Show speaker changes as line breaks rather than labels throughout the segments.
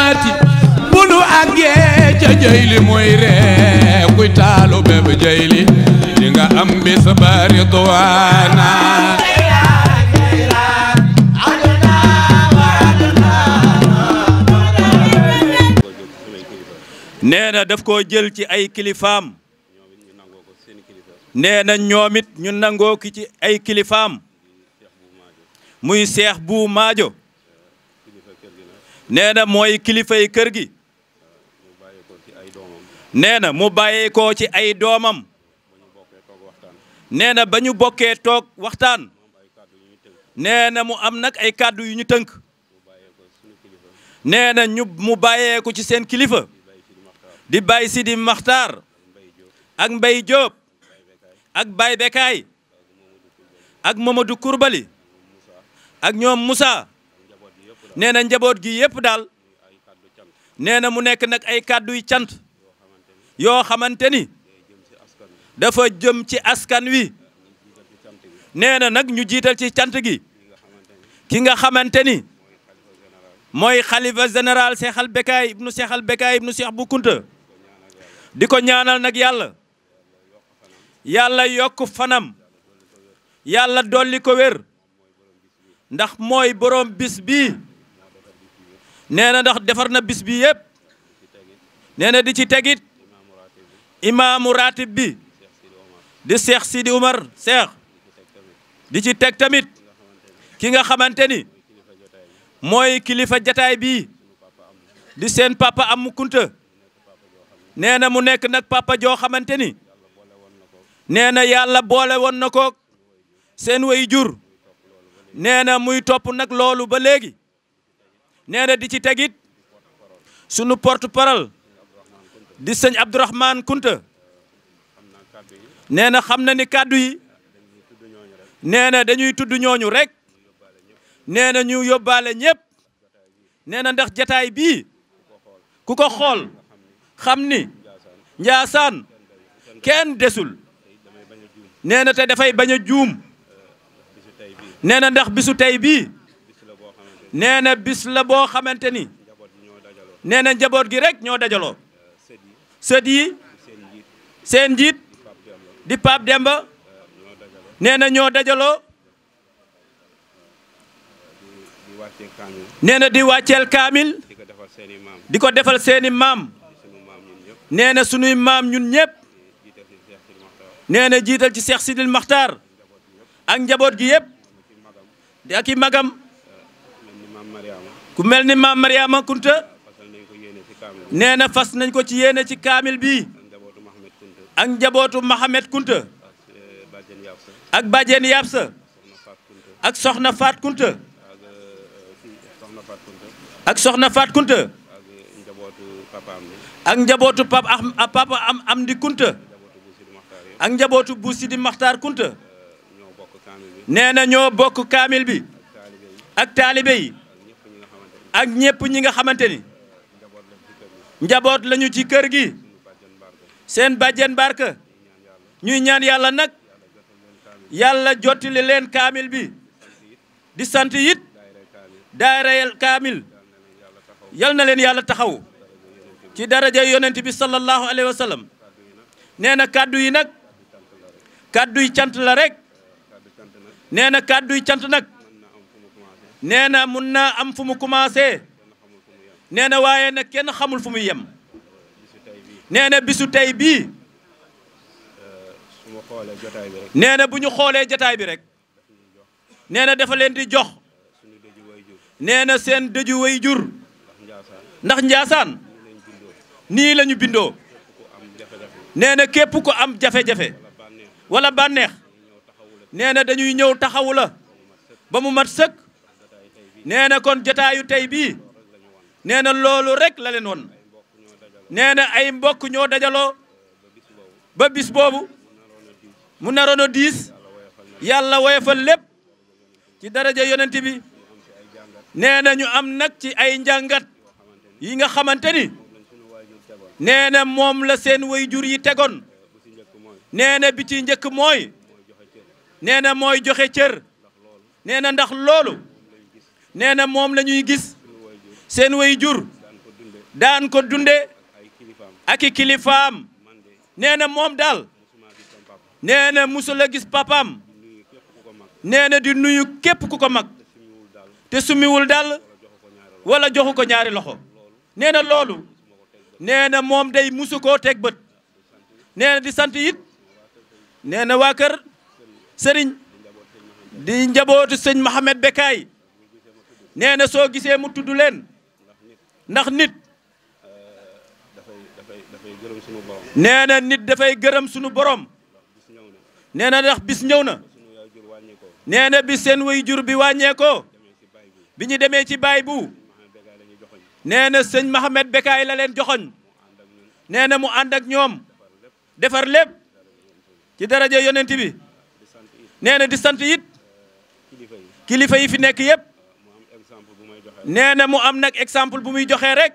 karaamaati bu nu àggee ca jayli mooy ree kuy taalu béb jayli di nga am bis ba ridwaana
nee na daf koo jël ci ay kilifaam nee na ñoom it ñu nangoo ki ci ay kilifaam muy Seex Bu Maajo nee na mooy kilifay kër gi nee na mu bàyyee ko ci ay doomam nee na ba ñu bokkee toog waxtaan nee na mu am nag ay kàddu yu ñu tënk nee na mu bàyyee ko ci seen kilifa di Baye Sidi Maxtaar ak Mbay Jóob ak Baye Bekaay ak Mamadou Kourbali ak ñoom Moussa nee na njaboot gi yépp daal nee na mu nekk nag ay kàdduy cant yoo xamante ni dafa jëm ci askan wi nee na nag ñu jiital ci cant gi ki nga xamante ni mooy xalifa général Seexal Bekaay ibnu Seexal Bekaay ibnu Seex Bu Kunta di ko ñaanal nag yàlla yokk fanam yàlla dolli ko wér ndax mooy borom bis bii nee na ndax defar na bis bi yépp nee na di ci tegit imaamu ratib bi di Seex Sidi Umar Seex di ci teg tamit ki nga xamante ni mooy kilifa jataay bii di seen papa Amu Kunta nee na mu nekk nag papa joo xamante ni nee na yàlla boole woon na ko seen way jur nee na muy topp nag loolu ba léegi nee na di ci tegit sunu porte parole di sëñ Abdourahmane Kunta nee na xam na ni kàddu yi nee na dañuy tudd ñooñu rek nee na ñu yóbbaale ñépp nee na ndax jataay bii ku ko xool xam ni Njaasaan kenn desul nee na te dafay bañ a juum nee na ndax bisu tey bii nee na bis la boo xamante ni nee na njaboot gi rek ñoo dajaloo sët yi seen njiit di Pape Demba nee na ñoo dajaloo nee na di wàcceel kaamil di ko defal seeni maam nee na sunuy maam ñun ñëpp nee na jiital ci Seex Sidil Maxtaar ak njaboot gi yëpp di ak i magam ku mel ni maam Mariama Kunta nee na fas nañ ko ci yéene ci kaamil bi ak njabootu Mahamed Kunta ak Badiane Yapsa ak Soxna Faat Kunta ak Soxna Faat Kunta ak njabootu papa Amdi Kunta ak njabootu Bu Sidi Maxtaar Kunta nee na ñoo bokk kaamil bi ak taalibe yi ak ñépp ñi nga xamante ni njaboot lañu ci kër gi seen bàjjen barka ñuy ñaan yàlla nag yàlla jottali leen kaamil bi di sant it daayira kaamil yal na leen yàlla taxaw ci daraja yonent bi sallallahu alayhi wa sallam nee na kàddu yi nag kàddu yi cant la rek nee na kàddu yi cant nag nee na mun naa am fu mu commencé nee na waaye nag kenn xamul fu muy yem nee na bisu tey bii nee na bu ñu xoolee jotaay bi rek nee na dafa leen di jox nee na seen dëju way jur ndax Njaasaan nii la ñu bindoo nee na képp ku am jafe-jafe wala bànneex nee na dañuy ñëw taxawu la ba mu mat sëkk nee na kon jotaayu tey bii nee na loolu rek la leen woon nee na ay mbokk ñoo dajaloo ba bis boobu mu naroon a diis yàlla woyofal lépp ci daraja yonent bi nee na ñu am nag ci ay njàngat yi nga xamante ni nee na moom la seen waajur yi tegoon nee na bi ci njëkk mooy nee na mooy joxe cër nee na ndax loolu nee na moom la ñuy gis seen waajur daan ko dunde ak i kilifaam nee na moom daal nee na musul a gis papaam nee na di nuyu képp ku ko mag te sumiwul daal wala joxu ko ñaari loxo nee na loolu nee na moom day musu koo teg bët nee na di sant it nee na waa kër sëriñ di njabootu sëñ Mohamed Bekkaay nee na soo gisee mu tudd leen ndax nit nee na nit dafay gërëm sunu borom nee na ndax bis ñëw na nee na bis seen waajur bi wàññeekoo bi ñu demee ci baay bu nee na sëñ Mohamed Bekkaay la leen joxoñ nee na mu ànd ak ñoom defar lépp ci daraja yonent bi nee na di sant it kilifa yi fi nekk yëpp nee na mu am nag exemple bu muy joxee rek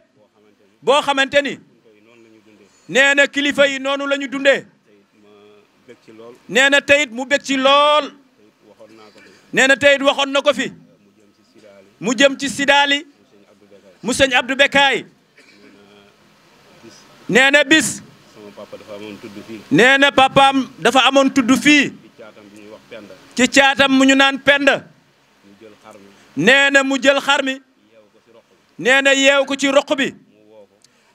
boo xamante ni nee na kilifa yi noonu la ñu dundee nee na teyit mu bég ci lool nee na teyit waxoon na ko fi mu jëm ci sidaali mu sëñ Abdou Bekkaay nee na bis nee na papaam dafa amoon tudd fii ci caatam mu ñu naan penda nee na mu jël xar mi nee na yeew ko ci roq bi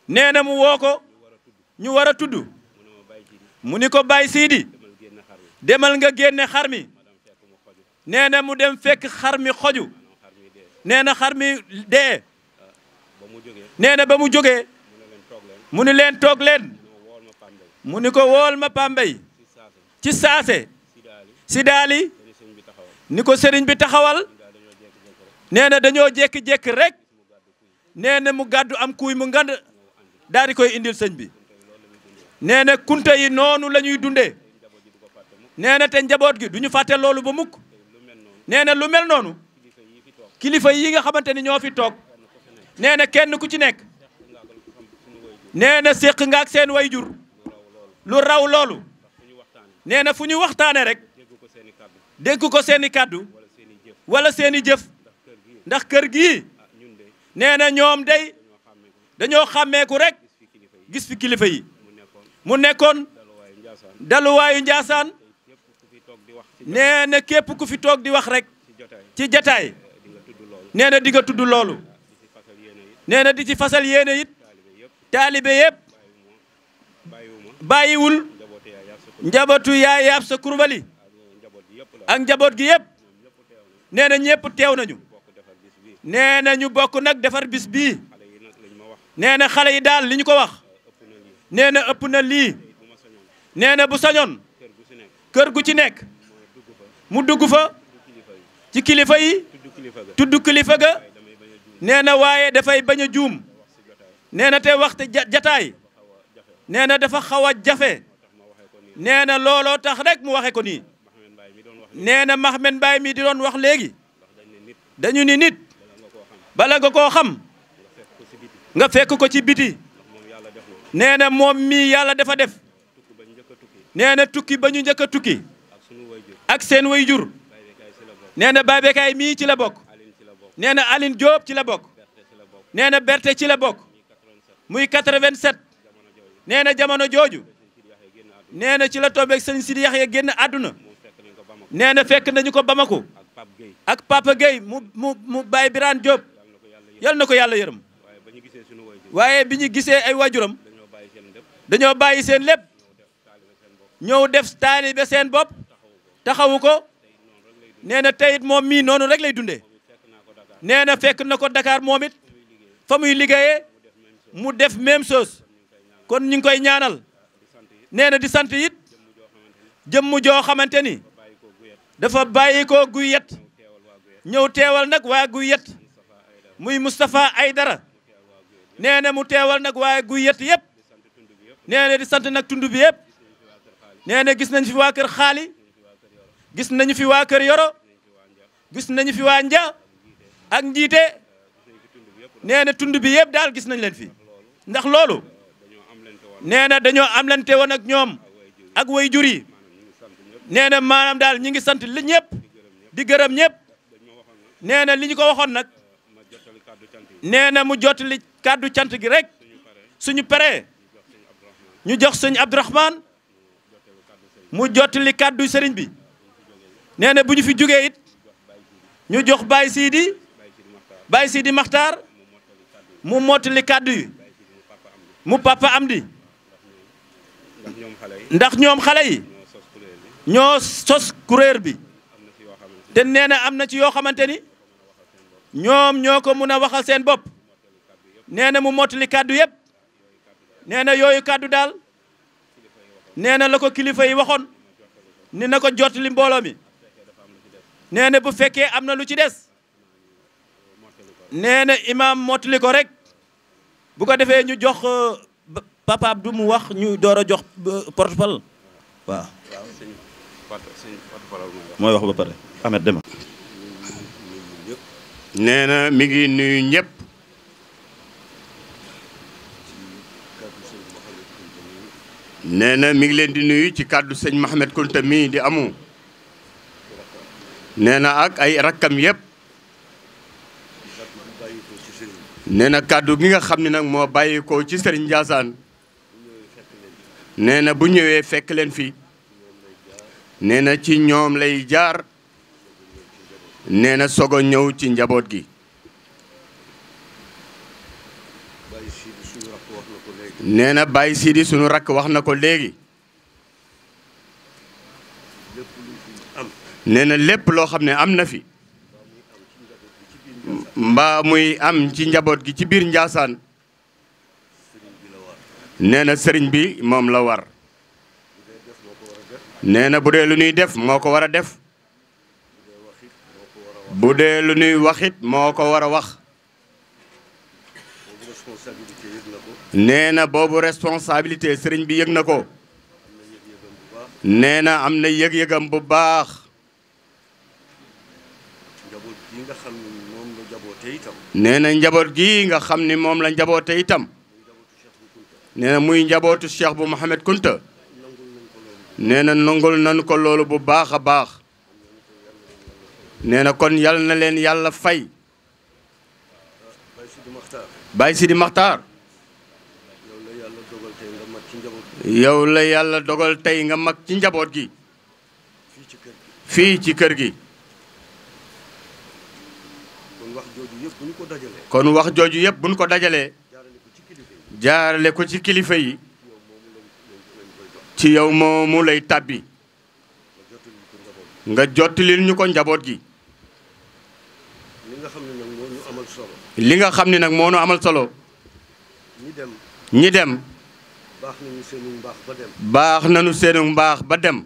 nee na mu woo ko ñu war a tudd mu ni ko Baay Siidi demal nga génne xar mi nee na mu dem fekk xar mi xoju nee na xar mi dee nee na ba mu jógee mu ni leen toog leen mu ni ko wool ma Pambay ci saase si daali ni ko sëriñ bi taxawal nee na dañoo jékki-jékki rek nee na mu gàddu am kuy mu ngand daal di koy indil sëñ bi nee na kunta yi noonu la ñuy dundee nee na te njaboot gi du ñu fàtte loolu ba mukk nee na lu mel noonu kilifa yi nga xamante ni ñoo fi toog nee na kenn ku ci nekk nee na séq nga ak seen wayjur lu raw loolu nee na fu ñu waxtaane rek dégg ko seeni kàddu wala seeni jëf ndax kër gii nee na ñoom day dañoo xàmmeeku rek gis fi kilifa yi mu nekkoon daluwaayu Njaasaan nee na képp ku fi toog di wax rek ci jataay nee na di nga tudd loolu nee na di ci fasal yéene it taalibe yëpp bàyyiwul njabootu yaay yaab sa kurbali ak njaboot gi yëpp nee na ñëpp teew nañu nee na ñu bokk nag defar bis bii nee na xale yi daal li ñu ko wax nee na ëpp na lii nee na bu sañoon kër gu ci nekk mu dugg fa ci kilifa yi tudd kilifa ga nee na waaye dafay bañ a juum nee na te waxte jataay nee na dafa xaw a jafe nee na looloo tax rek mu waxe ko nii nee na Mohamed Mbaye mi di doon wax léegi dañu ni nit bala nga koo xam nga fekk ko ci biti nee na moom mii yàlla dafa def nee na tukki ba ñu njëkk a tukki ak seen wayjur nee na Baye Bekkaay mii ci la bokk nee na Aline Diop ci la bokk nee na Berte ci la bokk muy 87 nee na jamono jooju nee na ci la tombeeg sëñ Sidi Yaxya génn àdduna nee na fekk nañu ko Bamako ak Papa Gueye mu Baye Birane Diop yal na ko yàlla yërëm waaye bi ñu gisee ay waajuram dañoo bàyyi seen lépp ñëw def taalibe seen bopp taxawu ko nee na teyit moom mii noonu rek lay dundee nee na fekk na ko Dakar moom it fa muy liggéeyee mu def même chose kon ñu ngi koy ñaanal nee na di sant it jëmm joo xamante ni dafa bàyyi ko guy yet ñëw teewal nag waa guy yet muy Moustapha Aydara nee na mu teewal nag waa guy yet yëpp nee na di sant nag tund bi yëpp nee na gis nañ fi waa kër xaali gis nañu fi waa kër yoro gis nañu fi waa nja ak njiite nee na tund bi yëpp daal gis nañ leen fi ndax loolu nee na dañoo amlante woon ak ñoom ak way jur yi nee na maanaam daal ñi ngi sant li ñëpp di gërëm ñëpp nee na li ñu ko waxoon nag nee na mu jottali kàddu cant gi rek suñu paree ñu jox sëñ Abdourahmane mu jottali kàddu sëriñ bi nee na bu ñu fi jógee it ñu jox Baye Sidi Maxtaar mu mottali kàddu yi mu Papa Amdi ndax ñoom xale yi ñoo sos kuréel bi te nee na am na ci yoo xamante ni ñoom ñoo ko mun a waxal seen bopp nee na mu mottali kàddu yëpp nee na yooyu kàddu daal nee na la ko kilifa yi waxoon ni na ko jottali mbooloo mi nee na bu fekkee am na lu ci des nee na imaam mottali ko rek bu ko defee ñu jox Papa Abdou mu wax ñu door a jox porte-parole waaw. mooy wax ba pare Ahmed Deme.
nee na mi ngi nuyu ñëpp. nee na mi ngi leen di nuyu ci kàddu sëñ Mouhamed Kounta mii di amu. nee na ak ay rakkam yëpp. nee na kàddu gi nga xam ne nag moo bàyyi ko ci Serigne Ndiassane. nee na bu ñëwee fekk leen fi. nee na ci ñoom lay jaar. nee na soog a ñëw ci njaboot gi. nee na Baye Sidi sunu rakk wax na ko léegi. nee na lépp loo xam ne am na fi. mbaa muy am ci njaboot gi ci biir Ndiassane. nee na sëriñ bi moom la war. nee na bu dee lu ñuy def moo ko war a def. bu dee lu ñuy waxit moo ko war a wax. nee na boobu responsabilité sëriñ bi yëg na ko. nee na am na yëg-yëgam bu baax. nee na njaboot gi nga xam ni moom la njaboote itam. nee na muy njabootu Cheikh bu Mouhamed Kounta. nee na nangul nañu ko loolu bu baax a baax. nee na kon yal na leen yàlla fay. Baye Sidi Maxtaar. yow la yàlla dogal tey nga mag ci njaboot gi. fii ci kër gi. kon wax jooju yëpp bu ñu ko dajalee. jaarale ko ci kilifa yi. ci yow moomu lay tàbbi. nga jottalil ñu ko njaboot gi. li nga xam ne nag moo ñu amal solo. ñi dem. baax nañu seenu mbaax ba dem.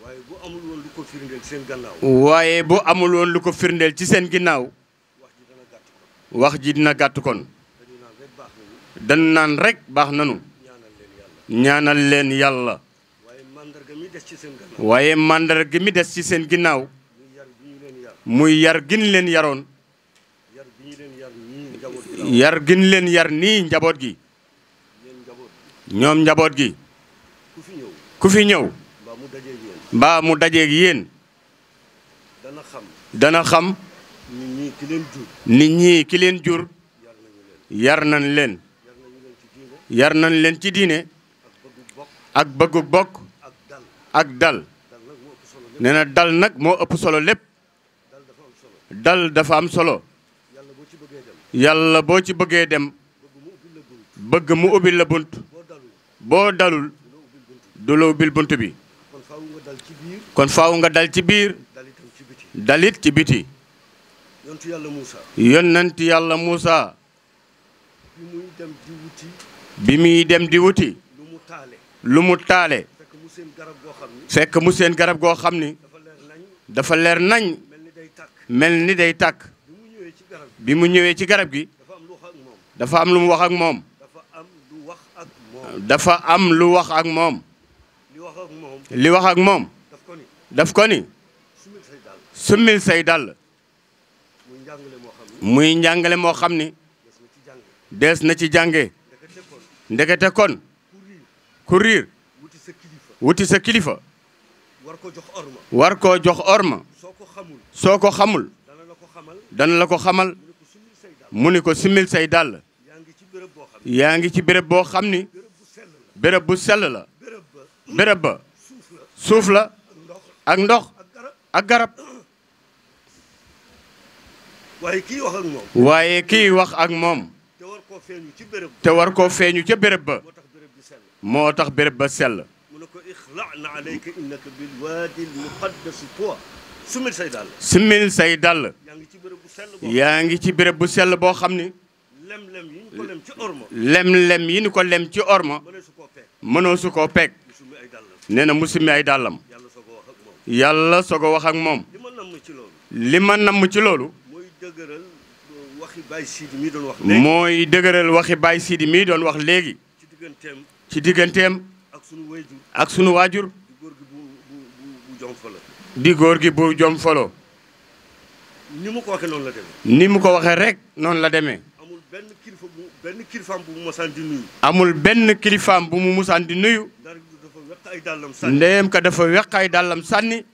waaye bu amul woon lu ko firndeel ci seen gannaaw. waaye bu amul woon lu ko firndeel ci seen ginnaaw. wax ji dina gàtt kon. dañu naan rek baax nañu. ñaanal leen yàlla. waaye màndarga mi des ci seen ginnaaw. muy yar gin leen yaroon. yar gin leen yar nii njaboot gi. ñoom njaboot gi. ku fi ñëw. mbaa mu dajeeg yéen. dana xam. nit ñi ki leen jur. yar nañ leen. yar nañ leen ci diine. ak bëggu bokk. ak dal. nee na dal nag moo ëpp solo lépp. dal dafa am solo. yàlla boo ci bëggee dem. bëgg mu ubbil la bunt. boo dalul. du la ubbil bunt bi. kon faaw nga dal ci biir. dalit ci biti. yonent yàlla Muusa. bi muy dem di wuti. lu mu taale. fekk mu seen garab goo xam ni. dafa leer nañ. mel ni day tàkk. bi mu ñëwee ci garab gi. dafa am lu mu wax ak moom. dafa am lu wax ak moom. li wax ak moom. daf ko ni. summil say dàll. muy njàngale moo xam ni. dees na ci jànge. ndekete kon. ku riir. wuti sa kilifa. war koo jox orma. soo ko xamul. dana la ko xamal. mu ni ko simmil say dàll. yaa ngi ci béréb boo xam ni. béréb bu sell la. béréb ba suuf la ak ndox ak garab.
waaye kii wax ak moom.
waaye kii wax ak moom. te war koo feeñu ca béréb ba. moo tax béréb ba sell.
mu ne ko ixla'na alayka innaka bil waadi al muqaddas tuwa. simmil say dàll.
simmil say dàll.
yaa ngi ci béréb bu sell boo.
yaa ngi ci béréb bu sell boo xam ni.
lem-lem yi ñu ko lem ci orma.
lem-lem yi ñu ko lem ci orma. mënoo su koo peeg. nee na mu simmi ay dàllam. yàlla soog a wax ak moom. li ma namm ci loolu.
mooy dëgëral waxi Baye Sidi mii doon wax léegi.
mooy dëgëral waxi Baye Sidi mii doon wax léegi. ci digganteem. ak sunu waajur. di góor gi bu jom folo.
ni mu ko waxee noonu la demee.
ni mu ko waxee rek noonu la demee.
amul benn kilifaam bu mu musaan di nuyu.
amul benn kilifaam bu mu musaan di nuyu. ndeyam ka dafa weq ay dàllam sànni.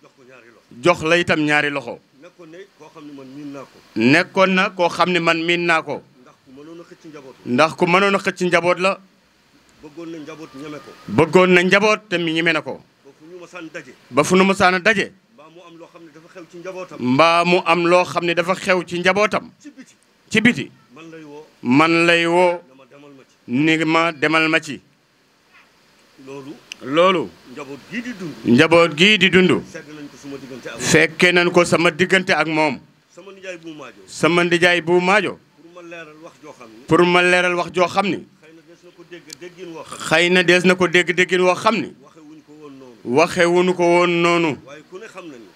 jox la itam ñaari loxo. nekkoon na koo xam ne man miin naa ko. ndax ku mënoon a xëcc njaboot la.
bëggoon na njaboot ñeme ko.
bëggoon na njaboot te mi ñeme na ko. ba fu nu musaan a daje. mbaa mu am loo xam ne dafa xew ci njabootam. ci biti. man lay woo. ni ma demal ma ci. loolu. njaboot gii di dund. fekke nañ ko sama diggante ak moom. sama ndijaay bu maajo. pour ma leeral wax joo xam ni. xëy na dees na ko dégg déggin woo xam ni. waxewuñu ko woon noonu.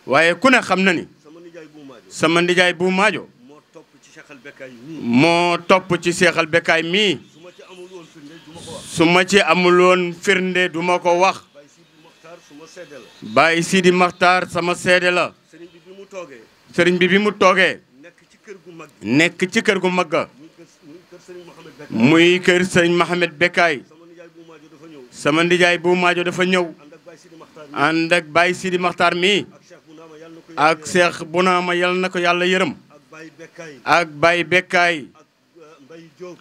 waaye ku ne xam na ni. sama ndijaay bu maajo. moo topp ci seexal bekkaay mii. su ma ci amul woon firnde du ma ko wax. Baye Sidi Maxtaar sama seede la. sëriñ bi mu toogee. nekk ci kër gu mag ga. muy kër sëriñ Mohamed Bekkaay. sama ndijaay bu maajo dafa ñëw. ànd ak Baye Sidi Maxtaar mii. ak Cheikh Bounama yal na ko yàlla yërëm. ak Baye Bekkaay.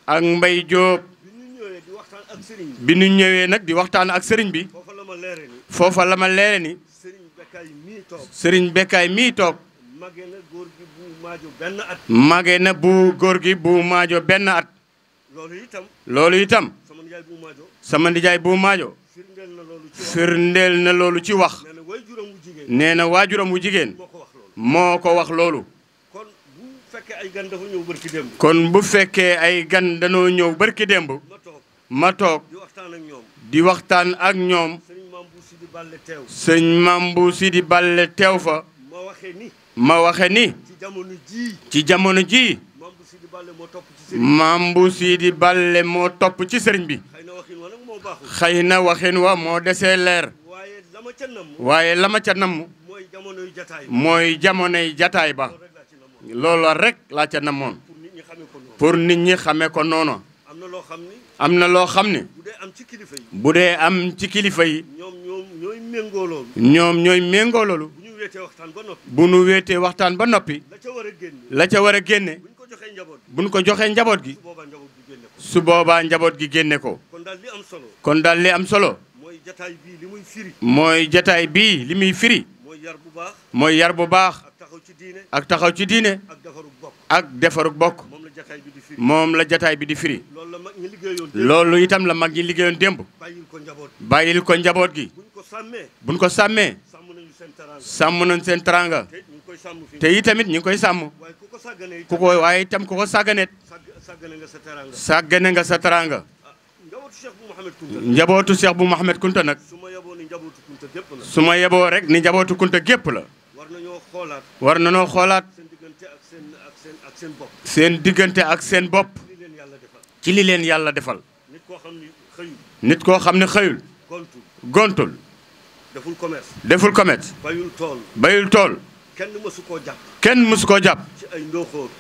ak Mbay Jóob. bi ñu ñëwee nag di waxtaan ak sëriñ bi. foofa la ma leere ni. sëriñ Bekkaay mii toog. mage na bu góor gi bu maajo benn at. loolu itam. sama ndijaay bu maajo. firndeel na loolu ci wax. nee na waajuram wu jigéen. moo ko wax loolu. kon bu fekkee ay gan danoo ñëw barki démb. ma toog di waxtaan ak ñoom. sëñ Mambu Sidi Balle teew fa. ma waxe ni. ci jamono ji. Mambu Sidi Balle moo topp ci sëriñ bi. xëy na waxin wa moo desee leer. waaye la ma ca namm. mooy jamonoy jataay ba. loolu rek laa ca namoon. pour nit ñi xamee ko noonu. am na loo xam ne. bu dee am ci kilifa yi. ñoom ñooy méngoo loolu. bu nu wéetee waxtaan ba noppi. la ca war a génne. buñ ko joxee njaboot gi. su boobaa njaboot gi génne ko. kon daal li am solo. mooy jataay bii li muy firi. mooy yar bu baax. ak taxaw ci diine. ak defarug bokk. moom la jataay bi di firi. loolu itam la mag ñi liggéeyoon démb. bàyyil ko njaboot gi. buñ ko sàmmee. sàmm nañ seen taranga. te itamit ñu ngi koy sàmm. ku ko waaye itam ku ko sàgganeet. sàggane nga sa taranga. njabootu Cheikh bu Mouhamed Kunta nag. su ma yeboo rek ni njabootu Kunta gépp la. war nañoo xoolaat. seen diggante ak seen bopp. ci li leen yàlla defal. nit koo xam ne xëyul. gontul. deful commerce. bayul tool. kenn mësu koo jàpp.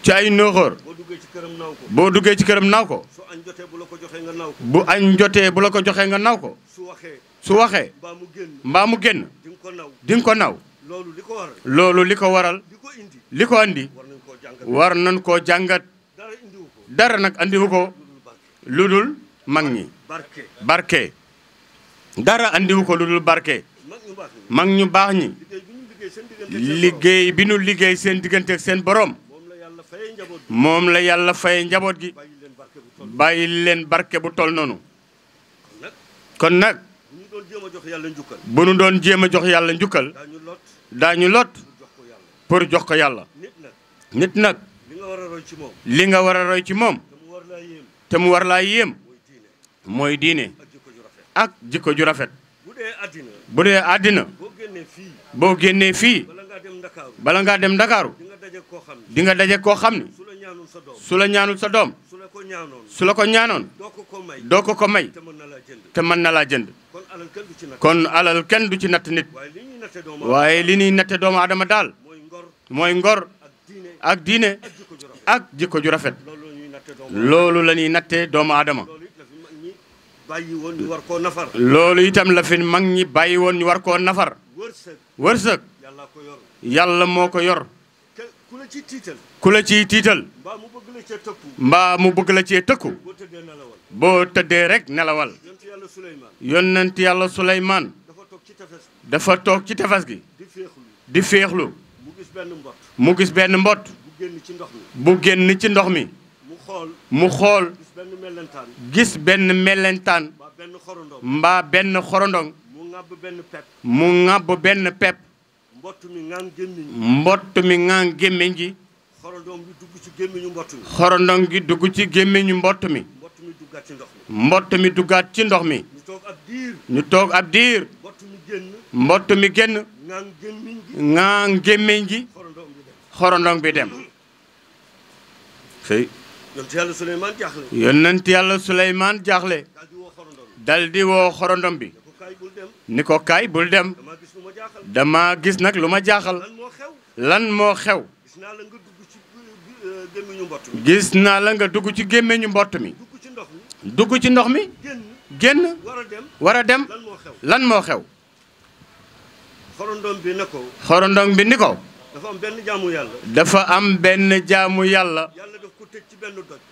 ci ay ndóoxóor. boo duggee ci këram naaw ko. bu añ jotee bu la ko joxee nga naw ko. su waxee. mbaa mu génn. di nga ko naw. loolu li ko waral. li ko andi. war nañ koo jàngat. dara nag andiwu ko lu dul mag ñi
barke
barke dara andiwu ko lu dul barke mag ñu baax ñi liggéey bi ñu liggéey seen diggante ak seen borom moom la yàlla faye njaboot gi bàyyi leen barke bu tol noonu kon nag bu ñu doon jéem a jox yàlla njukkal daañu lot pour jox ko yàlla nit nag li nga war a roy ci moom te mu war laa yéem mooy diine ak jikko ju rafet bu dee àddina boo génnee fii bala ngaa dem Ndakaaru di nga daje koo xam ne su la ñaanul sa doom su la ko ñaanoon doo ko may te mën na laa jënd kon alal kenn du ci natt nit waaye li ñuy natte doomu aadama daal mooy ngor ak diine ak jikko ju rafet loolu la ñuy nattee doomu aadama loolu itam la fi mag ñi bàyyi woon ñu war koo nafar wërsëg yàlla moo ko yor ku la ciy tiital mbaa mu bëgg la cee tëkku boo tëddee rek nelawal yonent yàlla Suleymaan dafa toog ci tefes gi di féexlu mu gis benn mbott bu génn ci ndox mi mu xool gis benn mellentaan mbaa benn xorondong mu ŋàbb benn pepp mbott mi ŋaan gémmiñ gi xorondong gi dugg ci gémmiñu mbott mi mbott mi duggaat ci ndox mi ñu toog ab diir mbott mi génn ŋaan gémmiñ gi xorondong bi dem sëy yonent yàlla Suleymaan jaaxle dal di woo xorondong bi ni ko kaay bul dem dama gis nag lu ma jaaxal lan moo xew gis naa la nga dugg ci gémmiñu mbott mi dugg ci ndox mi génn war a dem lan moo xew xorondong bi ni ko dafa am benn jaamu yàlla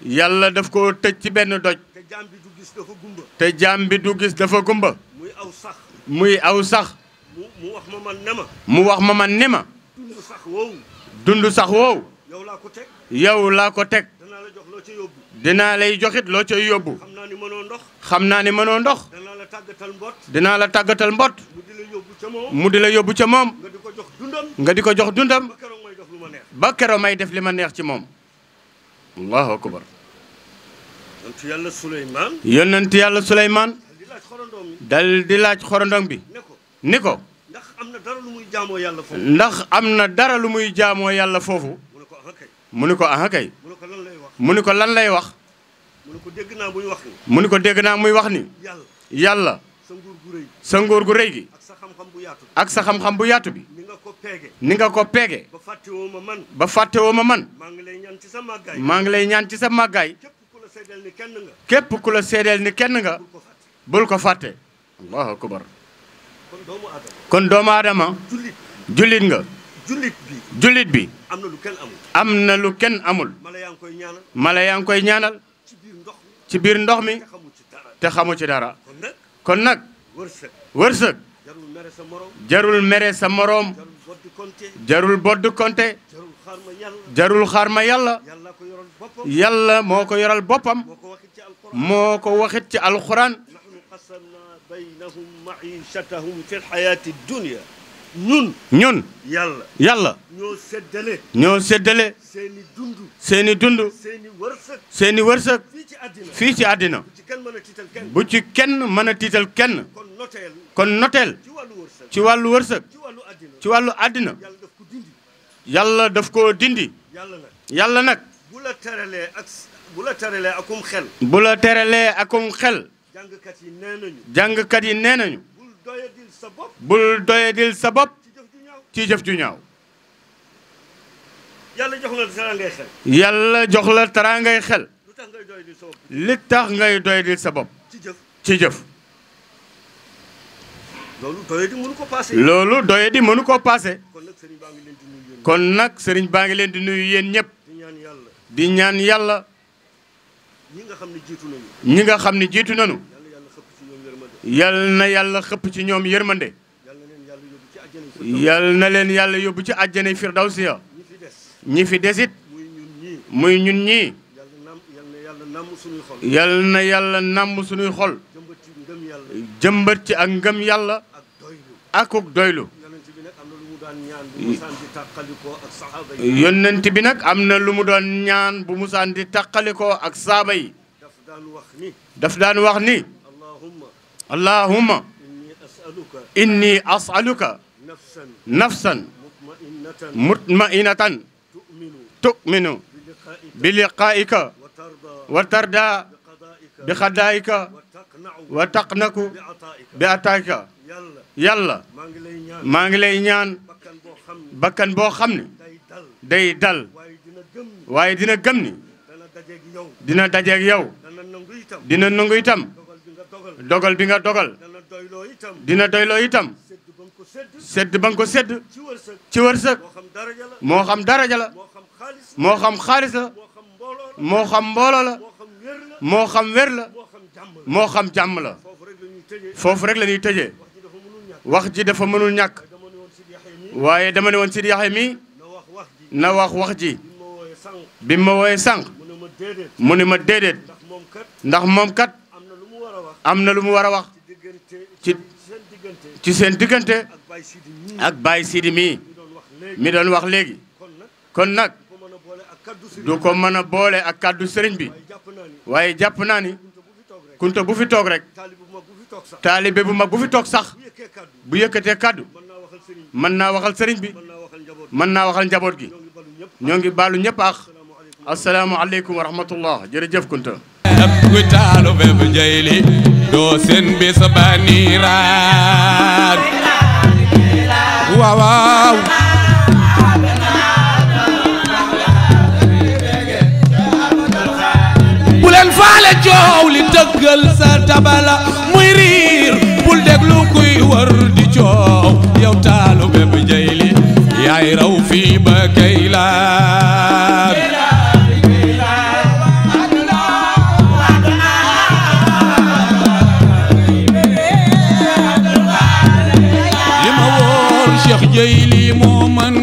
yàlla daf ko tëj ci benn doj te jaam bi du gis dafa gumba muy aw sax mu wax ma man ne ma dund sax woowu yow laa ko teg dinaa lay joxit loo cay yóbbu xam naa ni mënoo ndox dinaa la tàggatal mbott mu di la yóbbu ca moom nga di ko jox dundam ba keroo may def li ma neex ci moom allahu akbar yonent yàlla Suleymaan dal di laaj xorondong bi ni ko ndax am na dara lu muy jaamoo yàlla foofu mu ni ko aha kay mu ni ko lan lay wax mu ni ko dégg naa muy wax ni yàlla sa nguur gu rëy gi ak sa xam-xam bu yaatu bi ni nga ko peege ba fàttewoo ma man maa ngi lay ñaan ci sa màggaay képp ku la seedeel ni kenn nga bul ko fàtte allahu akbar kon doomu aadama jullit nga jullit bi am na lu kenn amul mala yaa ngi koy ñaanal ci biir ndox mi te xamu ci dara kon nag wërsëg jarul mere sa moroom jarul bodd konte jarul xaar ma yàlla yàlla moo ko yoral boppam moo ko waxit ci alxuraan ñun yàlla ñoo séddale seeni dund seeni wërsëg fii ci àddina bu ci kenn mën a tiital kenn kon noteel ci wàllu wërsëg ci wàllu àddina yàlla daf koo dindi yàlla nag bu la teralee akum xel jàngkat yi nee nañu bul doyadil sa bopp ci jëf ju ñaaw yàlla jox la teraangay xel li tax ngay doyadil sa bopp ci jëf loolu doyadi mënu ko paase kon nag sëriñ baa ngi leen di nuyu yéen ñëpp di ñaan yàlla
ñi nga xam ne jiitu nañu.
ñi nga xam ne jiitu nañu. yal na yàlla xëpp ci ñoom yërmande. yal na leen yàlla yóbbu ci àjjanay firdawsiya. ñi fi desit muy ñun ñii. yal na yàlla namm suñuy xol. jëmbat ci ak ngëm yàlla. akuk doylu. yonent bi nag am na lu mu doon ñaan bu musaan di tàqalikoo ak saaba yi. daf daan wax ni. allahumma inni as'aluka nafsan mutmainatan tu'minu bi liqaa'ika wa tarda bi xadaa'ika wa taqnaku bi ataa'ika. yàlla maa ngi lay ñaan bakkan boo xam ne day dal waaye dina gëm ni dina dajeeg yow dina nangu itam dogal bi nga dogal dina doyloo itam sedd ba nga ko sedd ci wërsëg moo xam daraja la moo xam xaalis la moo xam mbooloo la moo xam wér la moo xam jàmm la foofu rek la ñuy tëjee wax ji dafa mënul ñàkk waaye dama ne woon Sidi Yaxya mi na wax ji bi ma wooyee sànq mu ne ma déedéet ndax moom kat am na lu mu war a wax ci seen diggante ak Baye Sidi mii mi doon wax léegi kon nag du ko mën a boole ak kàddu sëriñ bi waaye jàpp naa ni kunta bu fi toog rek taalibe bu mag bu fi toog sax bu yëkkatee kàddu mën naa waxal sëriñ bi mën naa waxal njaboot gi ñoo ngi baalu ñëpp ak asalaamualeykum wa rahmatullah jërëjëf kunta
kuy taalu bébé Njayli doo seen bis ba niiraan waaw waaw bu leen faale coow li dëggal sa tabala muy riir bul déglu kuy wër di coow yow taalu bébé Njayli yaay raw fii ba Kaylaan Cheikh Njayli moo man